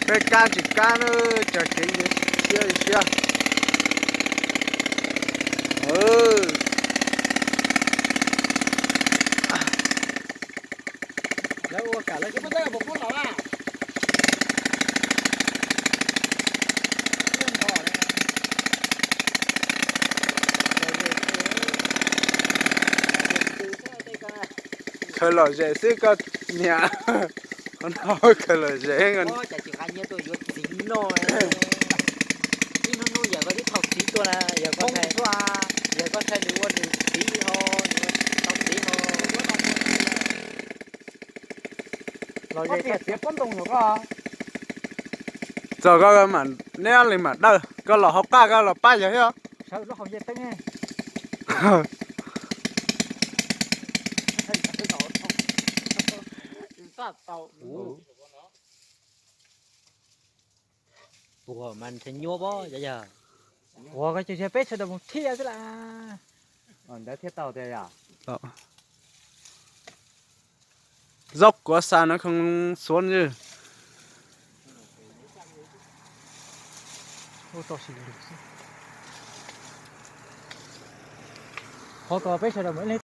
Peb kab tsis kab na, tsam kev ntsia siab siab. Khaws lom zem xwb koj niam. Qhov no khaws lom zem. Ib hnub hnub yawm koj twb thauj txiv tuaj na, yawm koj, yawm koj thaij nws ua nws txiv ho, nws ua tau txiv ho. Los ze tias txiav pob ntoo yog koj. Txog koj mam, neb li mam dawj, koj los hauv qaj koj los pab yog thiab. Sawv lub hauv nce teeb. Ua mas ntshe nyuaj pob yog. Ua koj ces peb sawv daws mus thiaj xwb las. Ntawd thiaj tau tiag yom. Dốc của xã nó không xuống chứ. Qhov ko peb sawv daws mus ib leeg